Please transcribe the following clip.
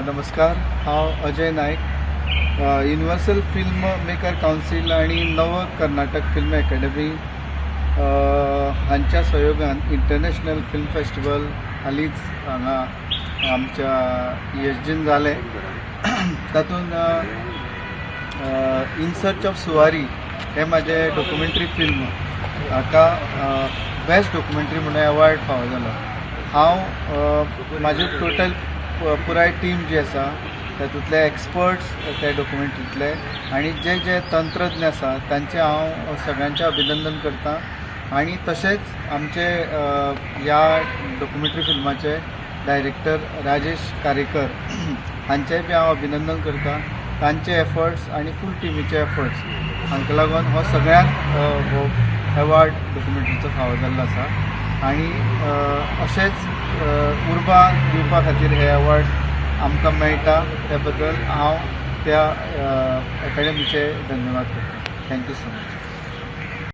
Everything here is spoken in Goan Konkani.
नमस्कार, हांव Ajay Nayak. Universal film maker council आनी नव कर्नाटक फिल्म एकेडमी हांच्या सहयोगान इंटरनॅशनल फिल्म फेस्टिवल हालींच हांगा आमच्या ईएसजीन जालें. तातूंत इन सर्च ऑफ सुवारी हें म्हाजें डॉक्युमेंटरी फिल्म हाका बेस्ट डॉक्युमेंटरी म्हणून अवॉर्ड फावो जालो. हांव म्हाजी टोटल पुराय टीम जी आसा, तातूंतले एक्सपर्ट्स त्या डॉक्युमेंटरींतले आनी जे जे तंत्रज्ञ आसा, तांचें हांव सगळ्यांचें अभिनंदन करता आनी तशेंच आमचे ह्या डॉक्युमेंटरी फिल्माचे डायरेक्टर राजेश कारेकर हांचेंय बी हांव अभिनंदन करता. तांचे एफर्ट्स आनी फूल टिमीचे एफर्ट्स हांकां लागून हो सगळ्यांक हो एवॉर्ड डॉक्युमेंटरीचो फावो जाल्लो आसा आनी अशेंच उर्बा दिवपा खातीर हे अवॉर्ड आमकां मेळटा. त्या बद्दल हांव त्या एकेडमीचे धन्यवाद करता. Thank you so much.